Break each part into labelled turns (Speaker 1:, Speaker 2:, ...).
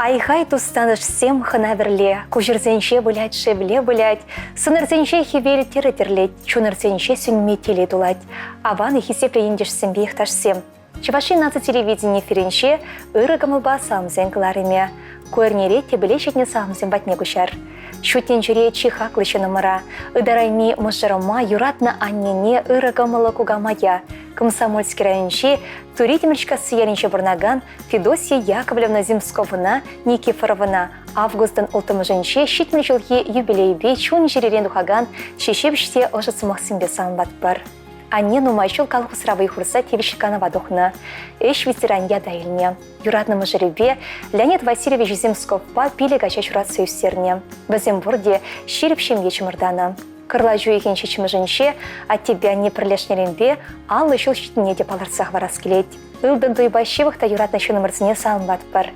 Speaker 1: Ай-хай тус-танӑшсем хӑна-вӗрле, куҫӑрсенче вылять, шевле вылять, сӑнӑрсенче хӗвел тӗрӗ тӗрлет, чунӑрсенче сӳнми телей тулать. Аван хисеплӗ ентешсемпе йӑхташсем! Чӑваш Ен наци телевидени эфирӗнче ырӑ кӑмӑлпа саламсен кӑларӑмӗ. Ку эрнере тӗпеле ҫитнӗ саламсем патне куҫар. Ҫут тӗнчере чи хаклӑ ҫыннӑмӑра, ытарайми мӑшӑрӑма, юратнӑ аннене, ырӑ кӑмӑллӑ кукамая, Комсомольски районӗнчи Тури Тимӗрчкасси ялӗнче пурӑнакан Федосия Яковлевна Земсковӑна, Никифоровӑна августӑн улттӑмӗшӗнче 70 ҫулхи юбилейпе чун-чӗререн тухакан чи ҫепӗҫ те ӑшӑ сӑмахсемпе саламлатпӑр. Анне нумай ҫул колхозра вӑй хурса тивӗҫлӗ канӑва тухнӑ. Ӗҫ ветеран ята илнӗ. Юратнӑ мӑшӑрӗпе Леонид Васильевич Земсковпа пилӗк ача ҫуратса ӳстернӗ. Вӗсем пурте ҫирӗп ҫемье чӑмӑртанӑ. Кӑрлач уйӑхӗн ҫиччӗмӗшӗнче аттепе анне пӗрлешнӗренпе 50 ҫул ҫитнине те палӑртса хӑварас килет. Ылтӑн туйпа ҫывӑх та юратнӑ ҫыннӑмӑрсене саламлатпӑр.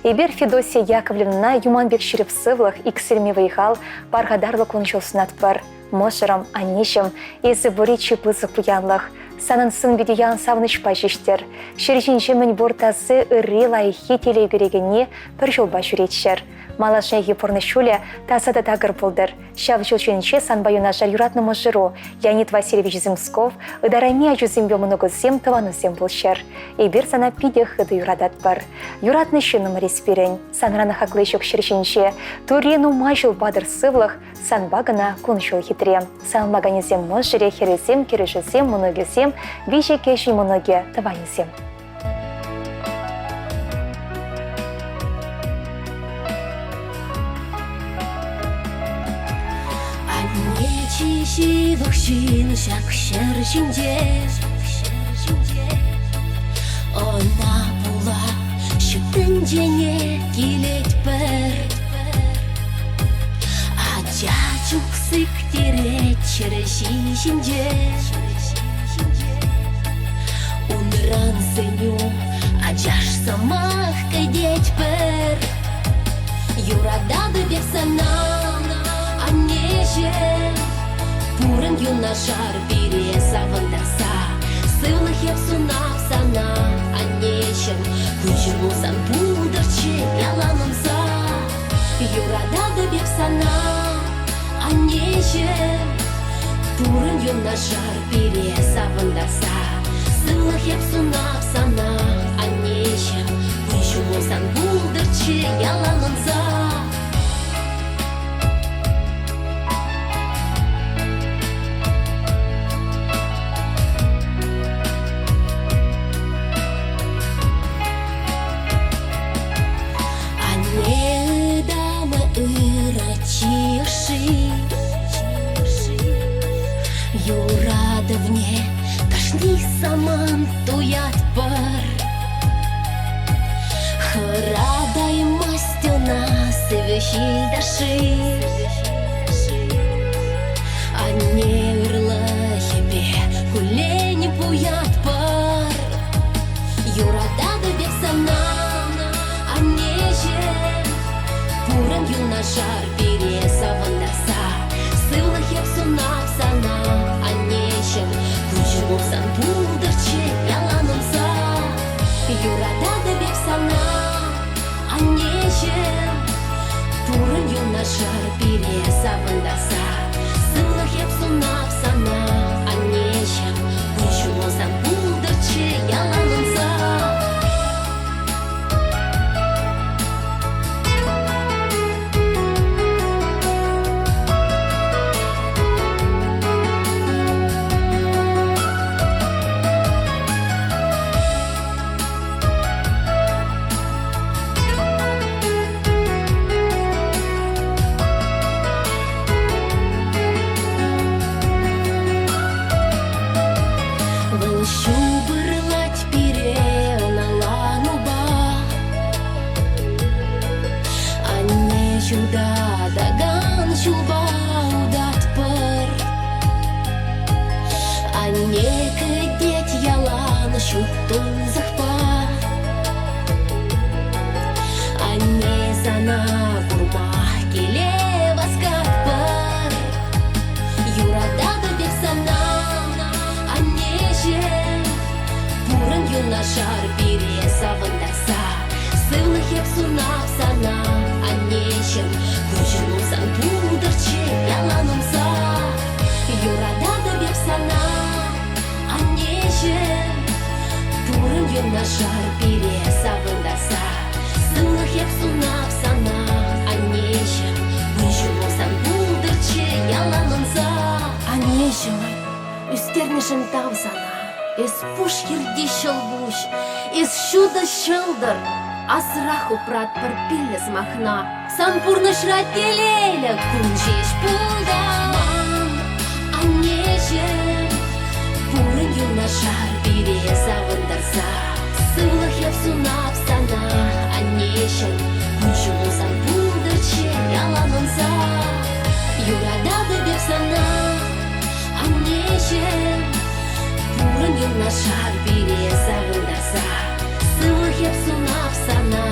Speaker 1: Эпир Федосия Яковлевнӑна юман пек ҫирӗп сывлӑх, иксӗлми вӑй-хал, пархатарлӑ кун-ҫул сунатпӑр. Мӑшӑрӑм, аннеҫӗм, эсӗ пури чи пысӑк пуянлӑх. Санӑн сӑн-питӳ ялан савӑнӑҫпа ҫиҫтӗр. Ҫӗр ҫинче мӗнпур таси, ырри, лайӑххи, телей кӳрекенни пӗр ҫулпа ҫӳрет-ҫӗр. Малашнехи пурнӑҫ ҫулӗ таса та такӑр пултӑр. Ҫав ҫул ҫинче санпа юнашар юратнӑ мӑшӑру Леонид Васильевич Земсков, ытарайми ачусемпе мӑнукусем, тӑванусем пулччӑр. Эпир сана питӗ хытӑ юрататпӑр. Юратнӑ ҫыннӑмӑр эс пирӗн. Санран хакли ҫук ҫӗр ҫинче. Турри нумай ҫул патӑр сывлӑх, санпа кӑна кун-ҫул хитре. Саламлаканӗсем мӑшӑрӗ, хӗрӗсем, кӗрӳшӗсем, мӑнукӗсем, виҫӗ кӗҫӗн мӑнукӗ, тӑванӗсем.
Speaker 2: Анне чи ҫывӑх ҫын ҫак ҫӗр ҫинче. Ӑна пула ҫут тӗнчене килетпӗр. Ача чух сиктерет ҫӗр ҫинче. Унран сӗнӳ ачаш сӑмах кӗтетпӗр. Юрататӑп эп сана, аннеҫӗм. Пурӑн юнашар пире савӑнтарса. Сывлӑх эп сунап сана, аннеҫӗм. Кун-ҫулу сан пултӑрччӗ ялан ӑнса. Юрататӑп эп сана, аннеҫӗм. Пурӑн юнашар пире савӑнтарса. Сывлӑх эп сунап сана, аннеҫӗм. Кун-ҫулу сан пултӑрччӗ ялан ӑнса. Анне ытамӗ ырӑ чи ӑшши, Юратӑвне кашни самант туятпӑр. Хӑратаймасть ӑна сивӗ ҫил ташши. Анне ырлӑхӗпе куллен пуятпӑр. Юрататӑп эп сана, аннеҫӗм. Пурӑн юнашар пире савӑнтарса. Сывлӑх эп сунап сана, аннеҫӗм. Куҫу пулсан пултӑрччӗ ялан ӑнса. Юрататӑп эп сана, аннеҫӗм. Пурӑн юнашар пире савӑнтарса. Сывлӑх эп сунап сана, аннеҫӗм. Куҫу пулсан пултӑрччӗ ялан ӑнса. Вӑл ҫупӑрлать пире ӑнланупа. Анне ҫутатакан ҫулпа утатпӑр. Анне кӗтет ялан ҫут тунсӑхпа. Анне сана курма киле васкатпӑр. Юрататӑп эп сана, аннеҫӗм. Пурӑн юнашар пире савӑнтарса. Сывлӑх эп сунап сана. Вӗрентнӗшӗн тав сана. Эс пуш хирти ҫӑлкуҫ, эс ҫутӑ ҫӑлтӑр. Асрах упратпӑр пиллӗ сӑмахна. Сан пурнӑҫра телейлӗ кун ҫеҫ пултӑр. Ман аннеҫӗм, пурӑн юнашар пире савӑнтарса. Сывлӑх эп сунап сана, аннеҫӗм, кун-ҫулу сан пултӑрччӗ ялан ӑнса. Юрататӑп эп сана, аннеҫӗм, пурӑн юнашар пире савӑнтарса. Сывлӑх эп сунап сана,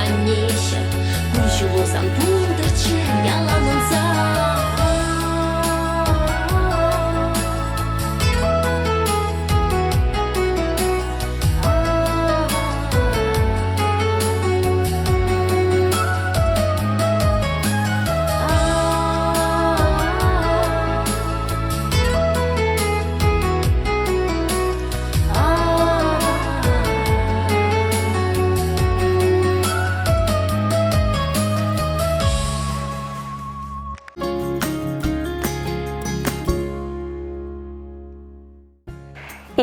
Speaker 2: аннеҫӗм, кун-ҫулу сан пултӑрччӗ ялан ӑнса.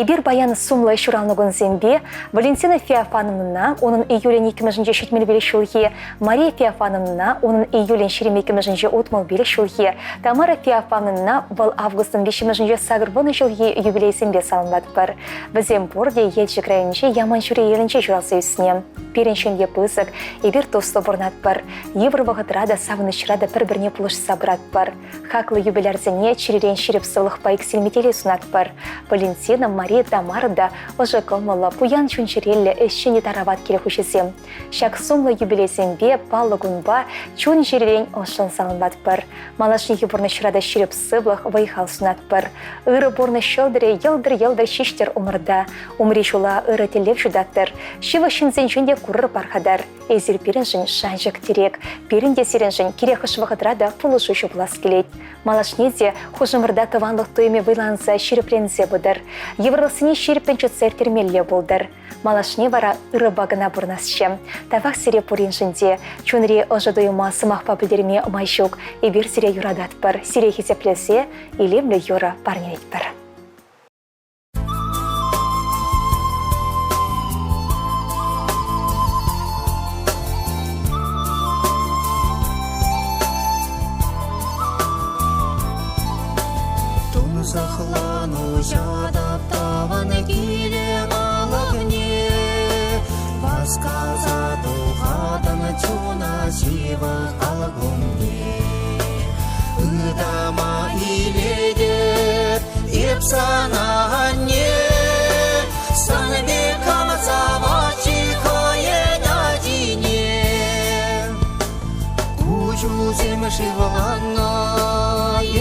Speaker 1: Эпир паян сумлӑ ҫуралнӑ кунсемпе Валентина Феофановнӑна, унӑн июлӗн иккӗмӗшӗнче 75 ҫулхи, Мария Феофановнӑна, унӑн июлӗн 22-мӗшӗнче 65 ҫулхи, Тамара Феофановнӑна вӑл августӑн виҫҫӗмӗшӗнче 80 ҫулхи юбилейсемпе саламлатпӑр. Вӗсем пурте Елчӗк районӗнчи Яманчӳре ялӗнче ҫуралса ӳснӗ. Пирӗн ҫемье пысӑк, эпир туслӑ пурӑнатпӑр. Йывӑр вӑхӑтра та, савӑнӑҫра та пӗр-пӗрне пулӑшса пыратпӑр. Хаклӑ юбилярсене чиререн ҫирӗп сывлӑхпа иксӗлми телей сунатпӑр. Валентина, Мария, Тамара та ӑшӑ кӑмӑллӑ, пуян чун-чӗреллӗ, ӗҫчен те тарават кил хуҫисем. Ҫак сумлӑ юбилейсемпе, паллӑ кунпа чун-чӗререн ӑшшӑн саламлатпӑр. Малашнехи пурнӑҫра та ҫирӗп сывлӑх, вӑй-хал сунатпӑр. Ырӑ пурнӑҫ ҫӑлтӑрӗ йӑлтӑр-йӑлтӑр ҫиҫтӗр умӑрта. Умри ҫула ырӑ тӗллев ҫутаттӑр. Ҫывӑх ҫынсенчен те курӑр пархатар. Эсир пирӗншӗн шанчӑк тӗрек, пирӗн те сирӗншӗн кирек хӑш вӑхӑтра та пулӑшу пулас килет. Малашне те хушӑмӑрта тӑванлӑх туйӑмӗ вӑйланса ҫирӗпленсе пытӑр. Йывӑрлӑхсене ҫирӗппӗн чӑтса ирттермелле пултӑр. Малашне вара ырӑпа кӑна пурӑнасчӗ. Тавах сире пуриншӗн те. Чунри ӑшӑ туйӑма сӑмахпа пӗлтерме май ҫук. Эпир сире юрататпӑр, сире хисеплесе илемлӗ юрӑ парнелетпӗр.
Speaker 3: Тунсӑхлану ҫатап тӑван киле алӑкне, Васкаса тухатӑн чуна ҫывӑх алӑкумне. Ытама илетӗп эп сана, анне, Сан пек каласа хӑйӗн ачине. Куҫусем шывланнӑ,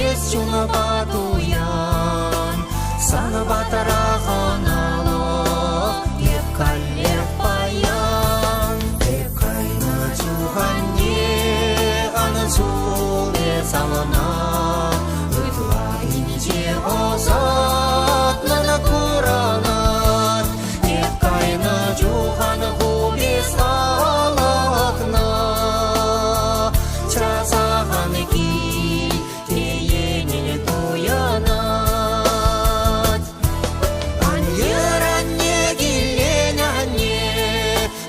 Speaker 3: эс чунпа туян, Сан патра хӑналӑх эп каллех паян. Эп кайнӑ чух анне, ан сул эс алӑна, Ытла инҫе ӑсатнӑн курӑнать. Эп кайнӑ чух ан хуп эс алӑкна, Часах ан кил, теенӗн туйӑнать. Аннер, анне, килен анне,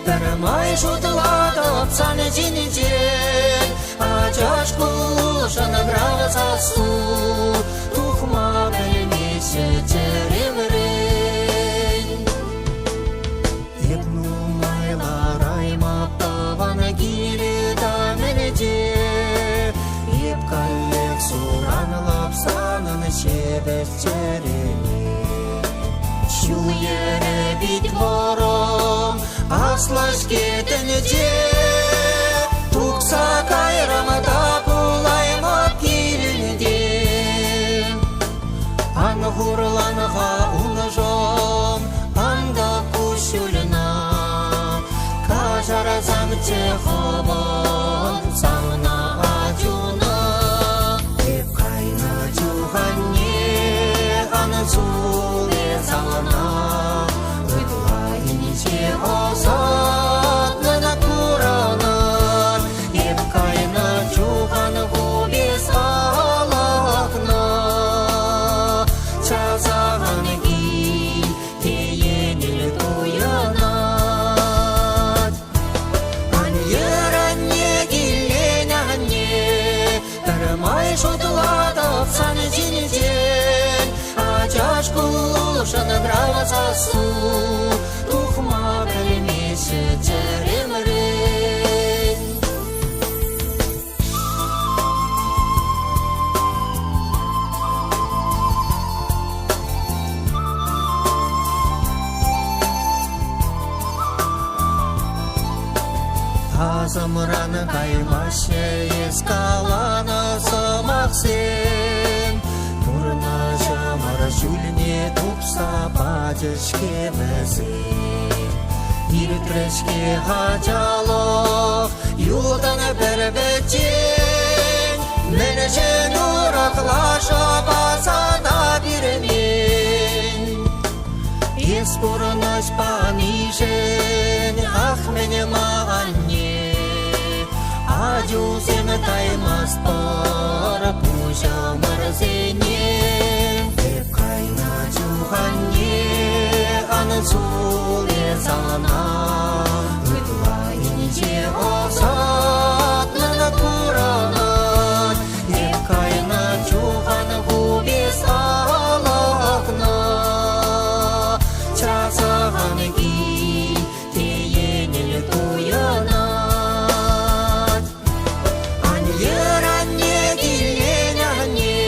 Speaker 3: Пӗрмай шутлатӑп сан ҫинчен. Ачаш кулшӑн сассу тухма пӗлмеҫҫӗ чӗремрен. Эп нумай лараймап тӑван киле тамӗнче, Эп каллех суранлап санӑн ҫепӗҫ чӗрене. Ҫул-йӗрӗ пит вӑрӑм, аслӑ-ҫке тӗнче. Тухса кайрӑм та пулаймӑп килӗнте. Ан хурлан-ха уншӑн, ан та куҫҫульна. Каҫарсамччӗ хӑвӑн савнӑ ачуна. Эп кайнӑ чух анне, ан сул эс ална. Ытла инҫе ӑсатнӑн курӑнать. Эп кайнӑ чух ан хуп эс алӑкна. Часах ан. шӑнкӑрав сассу тухма пӗлмеҫҫӗ чӗремрен. Асӑмран каймаҫҫӗ эс каланӑ сӑмахсем. Пурнӑҫӑмӑр ҫулне тупса пачӗ-ҫке вӗсем. Иртрӗ-ҫке ачалӑх, юлтӑн пӗр пӗччен. Мӗншӗн урӑхла шӑпа сана пӳрмен? Эс пурнӑҫ панишӗн, ах, мӗн-ма анне, Ачусем таймастпӑр пуҫӑмӑрсене. Эп кайнӑ чух анне, ан сул эс ӑна, Ытла инҫе ӑсатнӑн курӑнать. Эп кайнӑ чух ан хупес алӑкна, Часах ан кил, теенӗн туйӑнать. Ан йӗр, анне, килен, анне,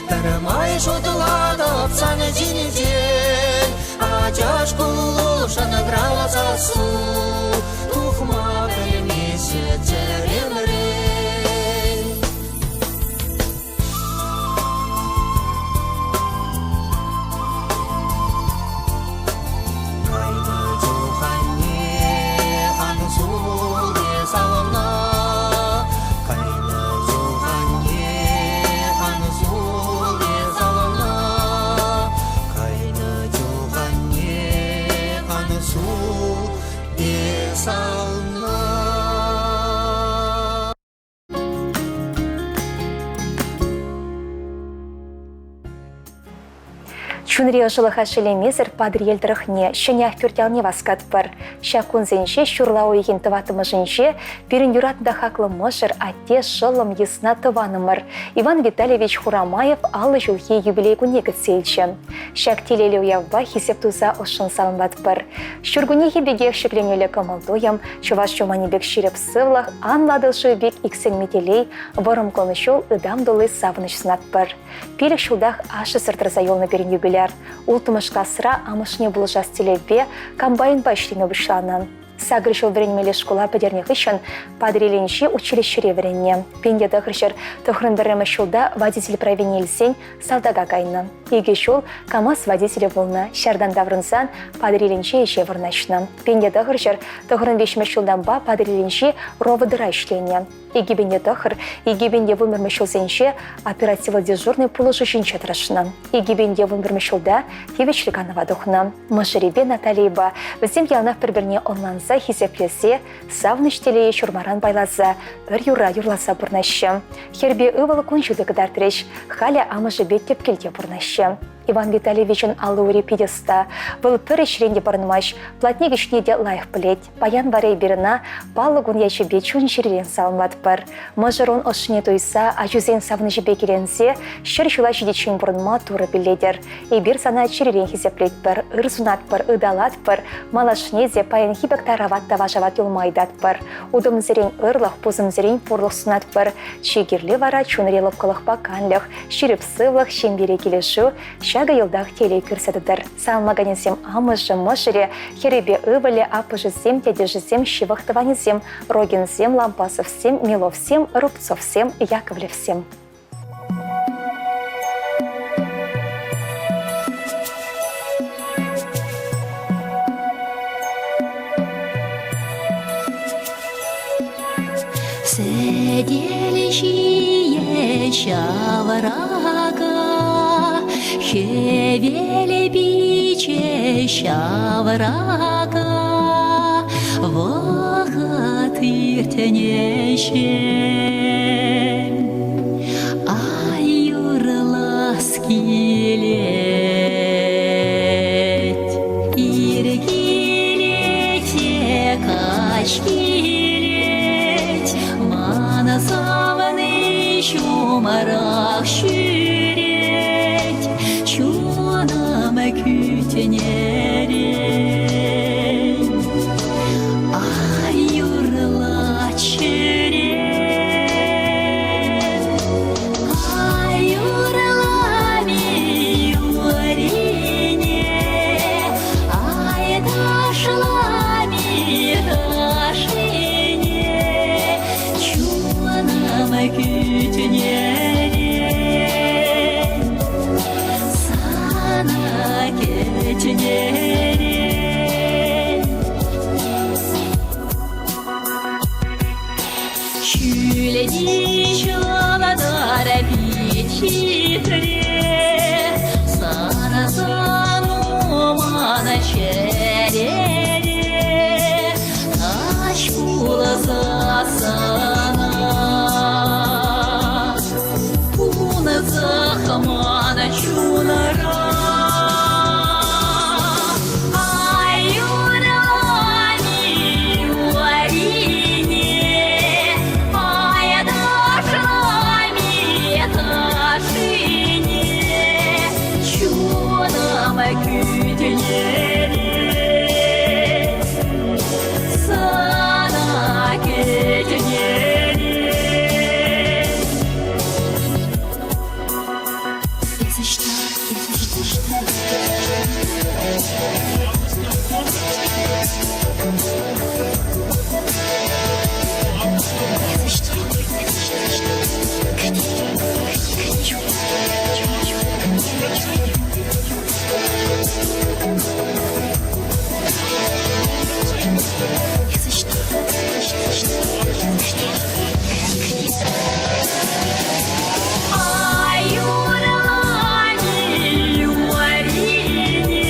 Speaker 3: пӗрмай шутлатӑп сан ҫинчен. Ачаш куллу шӑнкӑрав сассу тухма пӗлмеҫҫӗ чӗремрен. Кайнӑ чух анне ан сул эс ална, Кайнӑ чух анне ан сул эс ална, Кайнӑ чух анне ан сул эс ална.
Speaker 1: Чунри ӑшӑлӑха шеллемесӗр Патӑрьел тӑрӑхне Ҫӗнӗ Ахпӳрт ялне васкатпӑр. Ҫак кунсенче ҫурла уйӑхӗн тӑваттӑмӗшӗнче пирӗн юратнӑ та хаклӑ мӑшӑр, атте, шӑллӑм, йысна тӑванӑмӑр Иван Витальевич Хурамаев 50 ҫулхи юбилей кунне кӗтсе илчӗ. Ҫак телейлӗ уявпа хисеп туса ӑшшӑн саламлатпӑр. Ҫуркуннехи пекех ҫӗкленӳллӗ кӑмӑл-туйӑм, чӑваш чуманӗ пек ҫирӗп сывлӑх, анлӑ Атӑл шывӗ пек иксӗлми телей, вӑрӑм кун-ҫул ытам тулли савӑнӑҫ сунатпӑр. Пилӗк ҫултах ашшӗсӗр тӑрса юлнӑ пирӗн юбиляр. Улттӑмӗш класра амӑшне пулӑшас тӗллевпе комбайнпа ӗҫлеме пуҫланӑ. Сакӑр ҫул вӗренмелли шкула пӗтернӗ хыҫҫӑн Патӑрьелӗнчи училищӗре вӗреннӗ. 1991 ҫулта водитель правине илсен салтака кайнӑ. Икӗ ҫул КАМАЗ водителӗ пулнӑ. Ҫартан таврӑнсан Патӑрьелӗнчи ӗҫе вырнаҫнӑ. 1993 ҫултанпа Патӑрьелӗнчи РОВДра ӗҫленӗ. 2009, 2011 ҫулсенче оперативлӑ дежурнӑй пулӑшу ҫинче тӑрӑшнӑ. 2011 ҫулта тивӗҫлӗ канӑва тухнӑ. Мӑшӑрӗпе Наталийӑпа вӗсем яланах пӗр-пӗрне ӑнланса, хисеплесе, савӑнӑҫ телее ҫурмаран пайласа пӗр юрра юрласа пурӑнаҫҫӗ. Хӗрпе ывӑл кун ҫути кӑтартрӗҫ. Халӗ амӑшӗпе тӗп килте пурӑнаҫҫӗ. Иван Витальевичӑн алли-ури питӗ ӑста. Вӑл пӗр ӗҫрен те пӑрӑнмасть, платник ӗҫне те лайӑх пӗлет. Паян вара эпир ӑна паллӑ кун ячӗпе чун-чӗререн саламлатпӑр. Мӑшӑрун ӑшшине туйса, ачусен савӑнӑҫӗпе киленсе ҫӗр ҫула ҫитиччен пурӑнма Турӑ пиллетӗр. Эпир сана чӗререн хисеплетпӗр, ыр сунатпӑр, ыталатпӑр, малашне те паянхи пек тарават та вашават юлма ыйтатпӑр. Утӑмсерен ырлӑх, пусӑмсерен пурлӑх сунатпӑр. Чи кирли вара чунри лӑпкӑлӑхпа канлӗх, ҫирӗп сывлӑх, ҫемьере килӗшӳ, ҫакӑ йӑлтах телей кӳрсе тӑтӑр. Саламлаканӗсем амӑшӗ, мӑшӑрӗ, хӗрӗпе ывӑлӗ, аппӑшӗсем, тетӗшӗсем, ҫывӑх тӑванӗсем, Рогинсем, Лампасовсем, Миловсем, Рубцовсем, Яковлевсем.
Speaker 2: Сӗтел ҫие ҫаврака, хӗвел пичӗ ҫаврака, вӑхӑт иртнӗҫем ай юрлас килет. Ир килет те каҫ килет, мана савни ҫумрах ҫӳрет, чунӑм кӳ. кӗтнерен. Ай, юрла чӗре, ай, юрлами юрине, ай, ташлами ташшине, чунӑм кӗтнерен. Сана кӗтнерен. Ҫӳлти ҫӑлтӑр пит хитре, Сана сану ман чӗрере. Каҫ пулсассӑнах Тунсӑх ман чунра. Ай, юрани, Марине, ай, ташлами ташшине, чунӑм кӳтнерен. Сана кӗтнерен. Ай, юрани, Марине,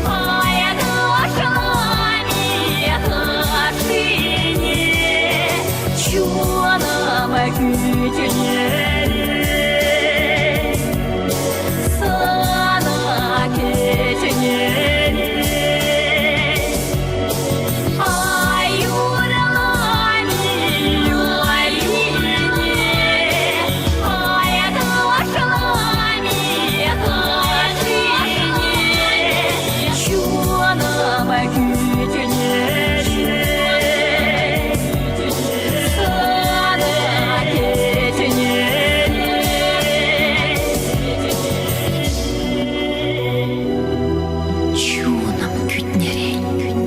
Speaker 2: ай, ташлами ташшине, чунӑм кӗтнерен. Сана кӗтнерен. Ай, юрани, Марине, ай, ташлами ташшине, чунӑм кӗтнерен. Сана кӗтнерен. Чунӑм кӗтнерен.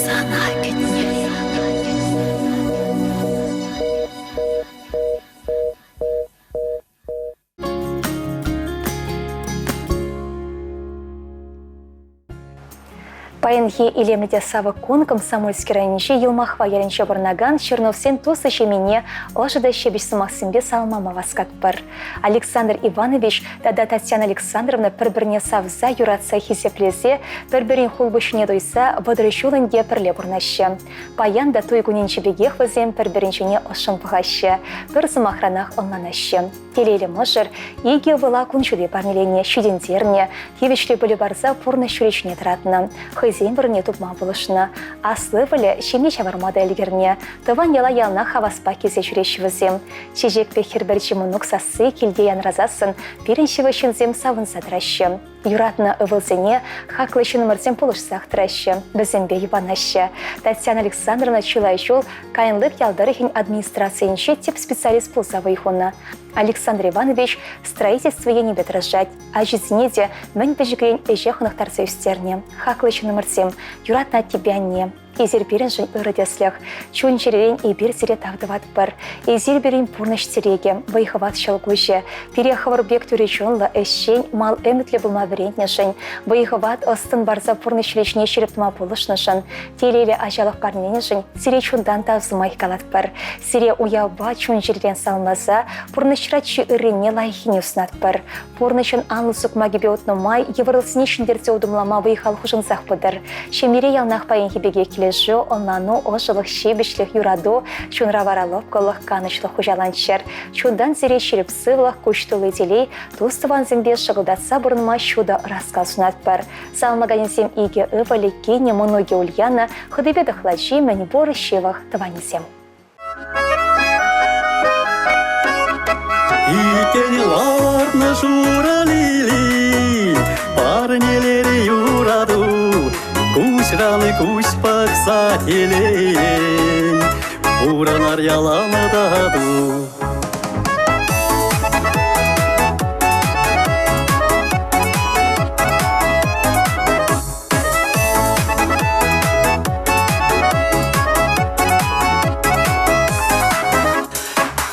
Speaker 2: Сана кӗтнерен.
Speaker 1: Паянхи илемлӗ те савӑк кун Комсомольски районӗнчи Йӑлмахва ялӗнче пурӑнакан Черновсен туслӑ ҫемйине ӑшӑ та ҫепӗҫ сӑмахсемпе саламлама васкатпӑр. Александр Иванович тата Татьяна Александровна пӗр-пӗрне савса, юратса, хисеплесе, пӗр-пӗрин хулпуҫне туйса 30 ҫул ӗнтӗ пӗрле пурӑнаҫҫӗ. Паян та туй кунӗнчи пекех вӗсем пӗр-пӗрин ҫине ӑшшӑн пӑхаҫҫӗ, пӗр сӑмахранах ӑнланаҫҫӗ. Телейлӗ мӑшӑр икӗ ывӑла кун ҫути парнеленӗ, ҫитӗнтернӗ, тивӗҫлӗ пӗлӳ парса пурнӑҫ ҫулӗ ҫине тӑратнӑ, хӑйсен вырӑнне тупма пулӑшнӑ. Аслӑ ывӑлӗ ҫемье ҫавӑрма та ӗлкӗрнӗ. Тӑван яла яланах хаваспа килсе ҫӳреҫҫӗ вӗсем. Чечекпе хӗр пӗрчи мӑнук сасси килте янрасассӑн пирӗн ҫывӑх ҫынсем савӑнса тӑраҫҫӗ. Юратнӑ ывӑлсене хаклӑ ҫыннӑмӑрсем пулӑшсах тӑраҫҫӗ, вӗсемпе йӑпанаҫҫӗ. Татьяна Александровна чылай ҫул Кайнлӑк ял тӑрӑхӗн администрацийӗнче тӗп специалист пулса вӑй хунӑ. Александр Иванович строительство енӗпе тӑрӑшать. Ачисене те мӗн пӗчӗкрен ӗҫе хӑнӑхтарса ӳстернӗ. Хаклӑ ҫыннӑмӑрсем, юратнӑ аттепе анне, Эсир пирӗншӗн ырӑ тӗслӗх. Чун-чӗререн эпир сире тав тӑватпӑр. Эсир пирӗн пурнӑҫ тӗрекӗ, вӑй-хӑват ҫӑлкуҫӗ. Пире хӑвӑр пек тӳрӗ чунлӑ, ӗҫчен, мал ӗмӗтлӗ пулма вӗрентнӗшӗн, вӑй-хӑват ӑс-тӑн парса пурнӑҫ ҫине ҫирӗп тӑма пулӑшнӑшӑн, телейлӗ ачалӑх парненӗшӗн сире чунтан тав сӑмах калатпӑр. Сире уявпа чун-чӗререн саламласа пурнӑҫра чи ыррине, лайӑххине сунатпӑр. Пурнӑҫӑн анлӑ сукмакӗпе утнӑ май йывӑрлӑхсене ҫӗнтерсе утӑмлама вӑй-хал хушӑнсах пытӑр. Ҫемьере яланах паянхи пекех килӗшӳ, ӑнлану, ӑшӑлӑх, ҫепӗҫлӗх, юрату, чунра вара лӑпкӑлӑх, канӑҫлӑх хуҫаланччӑр. Чунтан сире ҫирӗп сывлӑх, куҫ тулли телей, тус-тӑвансемпе шӑкӑлтатса пурӑнма ҫутӑ ӑраскал сунатпӑр. Саламлаканӗсем икӗ ывӑлӗ, кинӗ, мӑнукӗ Ульяна, хӑтипе тӑхлачи, мӗнпур ҫывӑх тӑванӗсем.
Speaker 3: Итен лар. лартнӑ шурӑ лили, парнелерӗ юрату, куҫран куҫ пӑхса телейӗн, пурӑнар ялан тату.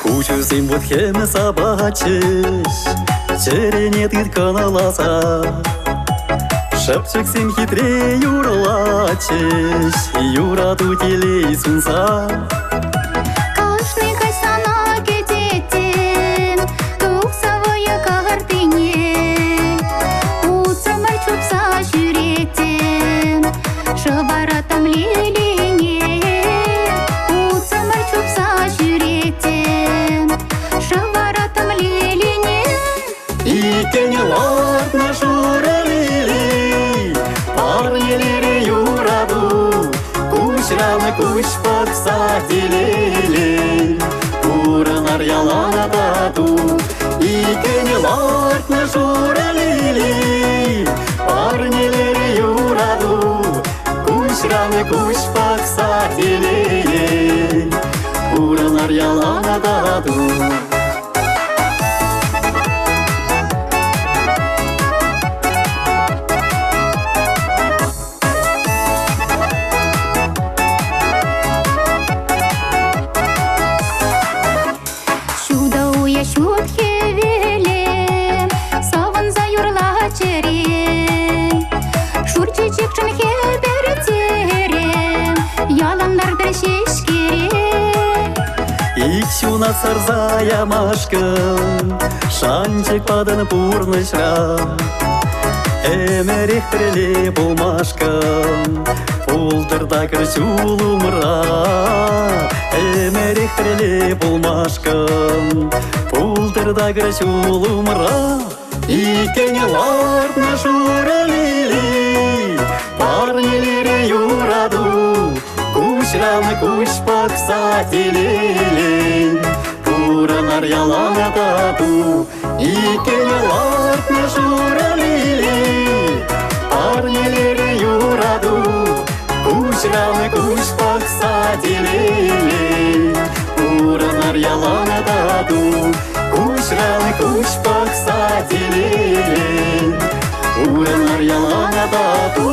Speaker 3: Куҫусем вут-хӗм сапатчӗҫ, чӗрене тыткӑнласа. Шӑпчӑксем хитре юрлатчӗҫ, юрату телей сунса.
Speaker 2: Кашни каҫ сана кӗтеттӗм, тухса вӑйӑ картине. Утсӑмӑр чупса ҫӳреттӗм, шӑвараттӑм лилине. Утсӑмӑр чупса ҫӳреттӗм, шӑвараттӑм лилине.
Speaker 3: Иккен лартнӑ шурӑ лили, парнелерӗ юрату, куҫран куҫ пӑхса телейли. Пурӑнар ялан тату, иккен лартнӑ шурӑ лили, парнелерӗ юрату, куҫран куҫ пӑхса телейли. Пурӑнар ялан тату.
Speaker 2: Ҫутӑ уя ҫут хӗвеле савӑнса юрла чӗре. Шур чечекшӗн хӗпӗртере, ялан лартӑр ҫеҫкере.
Speaker 3: Ик ҫуна сарса ямашкӑн шанчӑк патӑн пурнӑҫра. Ӗмӗрех пӗрле пулмашкӑн пултӑр такӑр ҫул умра. Ӗмӗрех пӗрле пулмашкӑн пултӑр такӑр ҫул умра. Иккен лартнӑ шурӑ лили, парнелерӗ юрату, куҫран куҫ пӑхса телейлӗн пурӑнар ялан тату. Иккен лартнӑ шурӑ лили, парнелерӗ юрату, куҫран куҫ пӑхса телейлӗн пурӑнар ялан тату. Куҫран куҫ пӑхса телейлӗн пурӑнар ялан тату.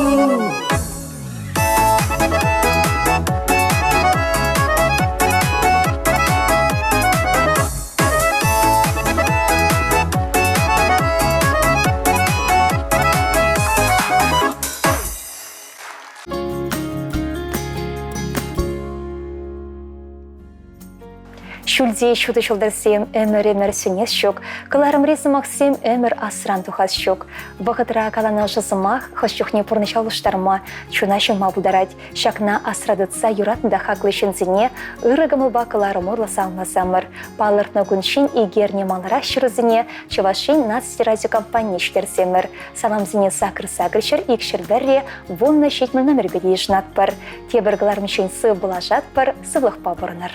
Speaker 1: Ҫӳлте ҫутӑ ҫӑлтӑрсем ӗмӗр-ӗмӗр сӳнес ҫук, кӑларӑмри сӑмахсем ӗмӗр асран тухас ҫук. Вӑхӑтра каланӑ ӑшӑ сӑмах хӑш чухне пурнӑҫа улӑштарма, чуна ҫунма пултарать. Ҫакна асра тытса юратнӑ та хаклӑ ҫынсене ырӑ кӑмӑлпа кӑларӑм урлӑ саламласамӑр. Палӑртнӑ кун ҫын икерне маларах ҫырусене Чӑваш Ен наци радиокомпанине ҫитерсемӗр. Саламсене сакӑр сакӑр ҫӗр икҫӗр пӗрре 10 70 номерпе те йышӑнатпӑр. Тепӗр кӑларӑмччен сыв пулашатпӑр, сывлӑхпа пурӑнӑр.